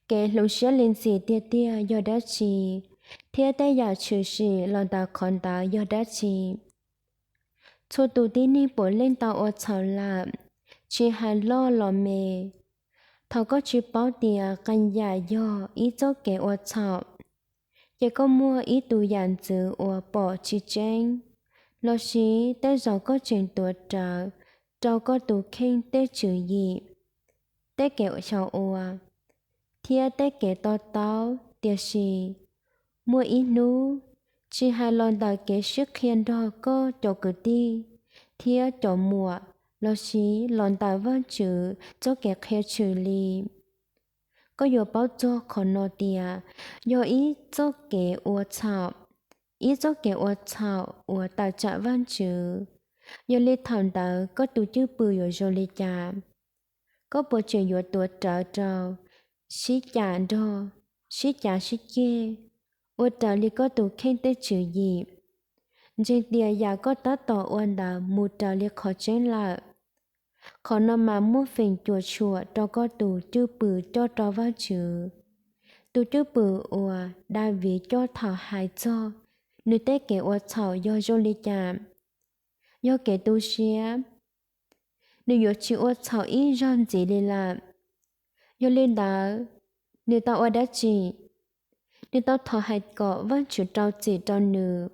Kev hloov siab lees txim tiag tiag yog dab tsi, thiab tej yam tshwm sim los ntawm qhov ntawd yog dab tsi? Txhua tus tib neeg puav leej tau ua txhaum lawm, tsis hais loj los me. Thaum koj tsis paub tias qee yam yog ib txoj kev ua txhaum, ces koj muaj ib tug yam ntxwv uas pom tsis tseeb, los sis tej zaum koj tseem tuav rawv rau koj tus kheej tej tswv yim, tej kev xyaum ua, thiab tej kev to taub. Tiam sis, muaj ib hnub, tsis hais los ntawm kev sib qhia nrog koj cov kwv tij thiab cov muam, los sis los ntawm Vajtswv txoj kev qhia tshwm li, koj yuav paub txog qhov no tias yog ib txoj kev ua txhaum, ib txoj kev ua txhaum uas tawm tsam Vajtswv. Yog li thaum ntawd koj tus cwj pwm yuav zoo li cas? Koj puas tseem yuav tuav rawv rau, sib cav nrog, sib cav sib ceg, ua raws li koj tus kheej tej tswv yim, ntseeg tias yam koj tab tom ua ntawd mus raws li qhov tseeb lawm? Qhov no mas muaj feem cuam tshuam rau koj tus cwj pwm coj rau Vajtswv. Tus cwj pwm uas Daviv coj thaum hais txog nws tej kev ua txhaum yog zoo li cas? Yog kev tu siab. Nws yuav tsis ua txhaum ib zaug ntxiv li lawm. Yog li ntawd, nws tau ua dab tsi? Nws tau thov hais kom Vajtswv rau txim rau nws.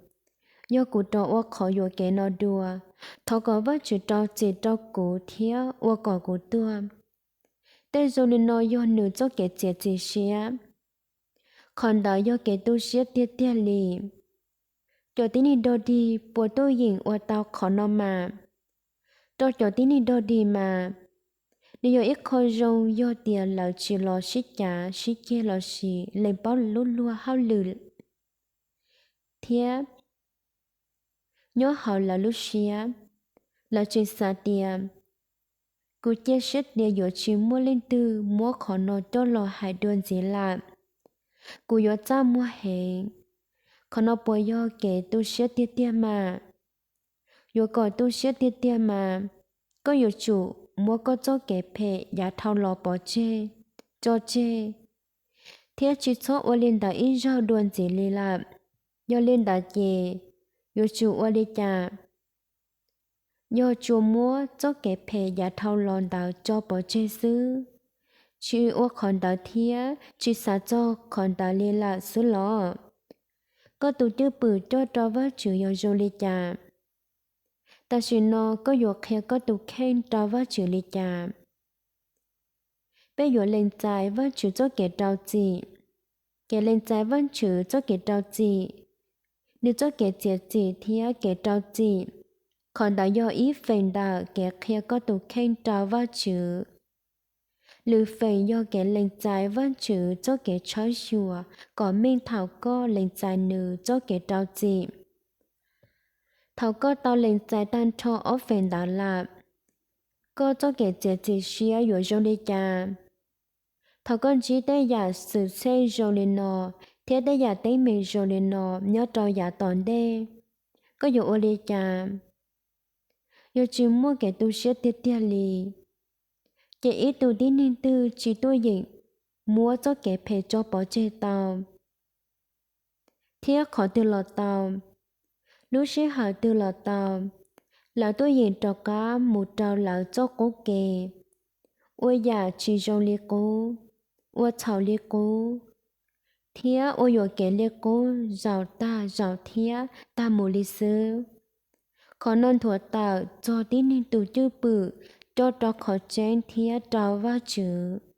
Yog kuv rov ua qhov yuam kev no dua, thov kom Vajtswv rau txim rau kuv thiab ua kom kuv tuag. Tej zoo li no yog nws txoj kev txiav txim siab. Qhov ntawd yog kev tu siab tiag tiag li. Cov tib neeg dog dig puas tuaj yeem ua tau qhov no mas? Rau cov tib neeg dog dig mas, nws yog ib qho zoo yog tias lawv tsis los sib cav sib ceg los sis lees paub lub luag hauj lwm thiab nyob hauv lawv lub siab. Lawv tseem xav tias, kuv cia siab tias yuav tsis muaj leej twg muab qhov no coj los hais dua ntxiv lawm. Kuv yuav txaj muag heev. Qhov no puas yog kev tu siab tiag tiag mas? Yuav kom tu siab tiag tiag mas, koj yuav tsum muab koj txoj kev phem yav dhau los pov tseg, tso tseg, thiab tsis txhob ua li ntawd ib zaug dua ntxiv li lawm. Yog li ntawd ces, yuav tsum ua li cas? Yog tsuas muab txoj kev phem yav dhau los ntawd tso pov tseg xwb, tsis ua qhov ntawd thiab tsis xav txog qhov ntawd li lawm xwb los? Koj tus cwj pwm coj rau Vajtswv yog zoo li cas? Tam sim no koj yuav qhia koj tus kheej rau Vajtswv li cas? Peb yuav lees txais Vajtswv txoj kev rau txim. Kev lees txais Vajtswv txoj kev rau txim, nws txoj kev txiav txim thiab kev rau txim, qhov ntawd yog ib feem ntawm kev qhia koj tus kheej rau Vajtswv. Lwm feem yog kev lees txais Vajtswv txoj kev tshawb xyuas kom meej thaum koj lees txais Nws txoj kev rau txim. Thaum koj tau lees txais tag nrho ob feem ntawd lawm, koj txoj kev txiav txim siab yuav zoo li cas? Thaum koj ntsib tej yam xwm txheej zoo li no thiab tej yam teeb meem zoo li no nyob rau yav tom ntej, koj yuav ua li cas? Yog tsis muaj kev tu siab tiag tiag li, ces ib tug tib neeg twg tsis tuaj yeem muab txoj kev phem tso pov tseg tau. Thiab qhov twg los tau, lub sij hawm twg los tau, lawv tuaj yeem rov qab mus rau lawv txoj qub ke, ua yam tsis zoo li qub, ua txhaum li qub, thiab ua yuam kev li qub zaum tag zaum thiab tag mus li xwb. Qhov no nthuav tawm txog tib neeg tus cwj pwm coj rau qhov tseeb thiab rau Vajtswv.